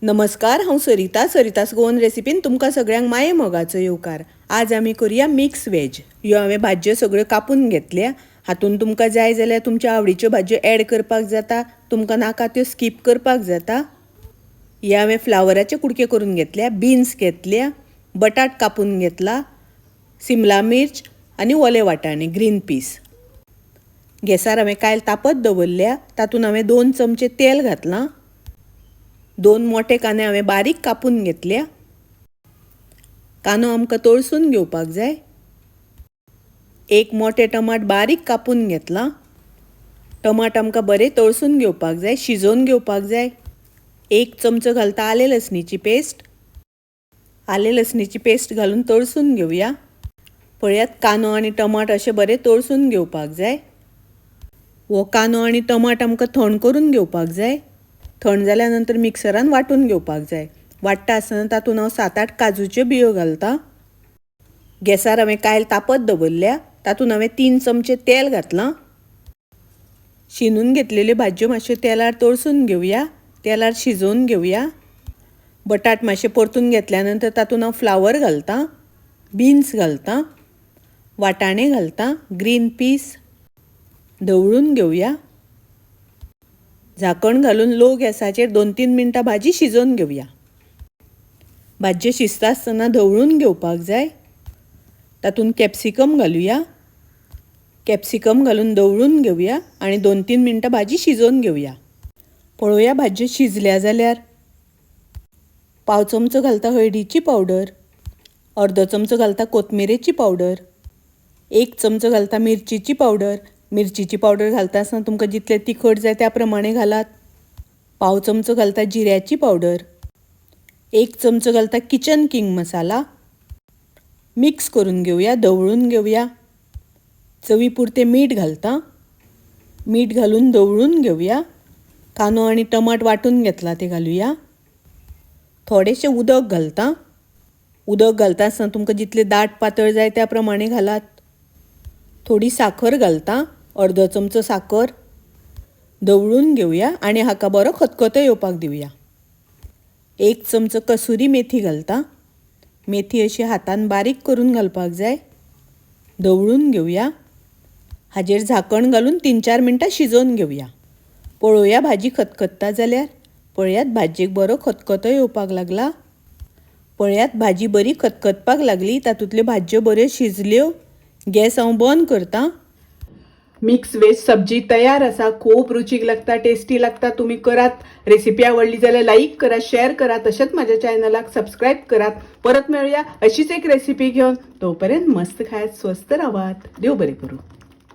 नमस्कार, हांव सरिता. सरितास गोवन रेसिपीन तुमकां सगळ्यांक माये मोगाचो येवकार. आज आमी करुया मिक्स वेज. ह्यो हांवें भाजयो सगळ्यो कापून घेतल्या. हातून तुमकां जाय जाल्यार तुमच्या आवडीच्यो भाजयो एड करपाक जाता, तुमकां नाका त्यो स्कीप करपाक जाता. हे हांवें फ्लावराचे कुडके करून घेतल्या, बिन्स घेतल्या, बटाट कापून घेतला, सिमला मिर्च आनी ओले वाटाणे, ग्रीन पीस. गॅसार हांवें कायल तापत दवरल्या. तातूंत हांवें 2 चमचे तेल घातलां. 2 मोठे कांदे हांवें बारीक कापून घेतल्या. कांदो आमकां तळसून घेवपाक जाय. 1 मोठे टमाट बारीक कापून घेतलां. टमाट आमकां बरें तळसून घेवपाक जाय, शिजोवन घेवपाक जाय. 1 चमचो घालता आलें लसणीची पेस्ट. आलें लसणीची पेस्ट घालून तळसून घेवया. पळयात, कांदो आनी टमाट अशें बरें तळसून घेवपाक जाय. हो कांदो आनी टमाट आमकां थंड करून घेवपाक जाय. थंड जाल्या नंतर मिक्सरान वांटून घेवपाक जाय. वांट्टा आसतना तातूंत हांव 7-8 काजूच्यो बियो घालता. गॅसार हांवें कायल तापत दवरल्या. तातूंत हांवें 3 चमचे तेल घातलां. शिनून घेतलेल्यो भाजयो मातश्यो तेलार तळसून घेवया, तेलार शिजोवन घेवया. बटाट मातशे परतून घेतल्या नंतर तातूंत हांव फ्लावर घालता, बिन्स घालता, वाटाणे घालता, ग्रीन पीस. धवळून घेवया. झाकण घालून लो गॅसाचेर 2-3 मिनटां भाजी शिजोवन घेवया. भाजयो शिजता आसतना धवळून घेवपाक जाय. तातूंत कॅप्सिकम घालुया. कॅप्सिकम घालून धवळून घेवया आनी 2-3 मिनटां भाजी शिजोवन घेवया. पळोवया भाजयो शिजल्या जाल्यार. 1/4 चमचो घालता हळदीची पावडर, 1/2 चमचो घालता कोथमिरेची पावडर, 1 चमचो घालता मिरचीची पावडर. मिरचीची पावडर घालता आसतना तुमकां जितलें तिखट जाय त्या प्रमाणे घालात. 1/4 चमचो घालता जिऱ्याची पावडर, 1 चमचो घालता किचन किंग मसाला. मिक्स करून घेवया, धवळून घेवया. चवी पुरतें मीठ घालता. मीठ घालून धवळून घेवया. कांदो आनी टमाट वांटून घेतला ते घालुया. थोडेशें उदक घालता. उदक घालता आसतना तुमकां जितलें दाट पातळ जाय त्या प्रमाणे घालात. थोडी साखर घालता, 1/2 चमचो साखर. धवळून घेवया आनी हाका बरो खतखतो येवपाक दिवया. 1 चमचो कसुरी मेथी घालता. मेथी अशी हातान बारीक करून घालपाक जाय. धवळून घेवया. हाजेर झाकण घालून 3-4 मिनटां शिजोवन घेवया. पळोवया भाजी खतखत्ता जाल्यार. पळयात, भाजयेक बरो खतखतो येवपाक लागला. पळयात, भाजी बरी खतखतपाक लागली. तातूंतल्यो भाजयो बऱ्यो शिजल्यो. गॅस हांव बंद करता. मिक्स वेज सब्जी तयार आसा. खूब रुचीक लागता, टेस्टी लागता. तुमी करात. रेसिपी आवडली जाल्यार लाईक करा, शेअर करा, तशेंच माझ्या चॅनलाक सबस्क्राईब करात. परत मेळुया अशीच एक रेसिपी घेवन. तोपर्यंत मस्त खायात, स्वस्थ रावात. देव बरें करूं.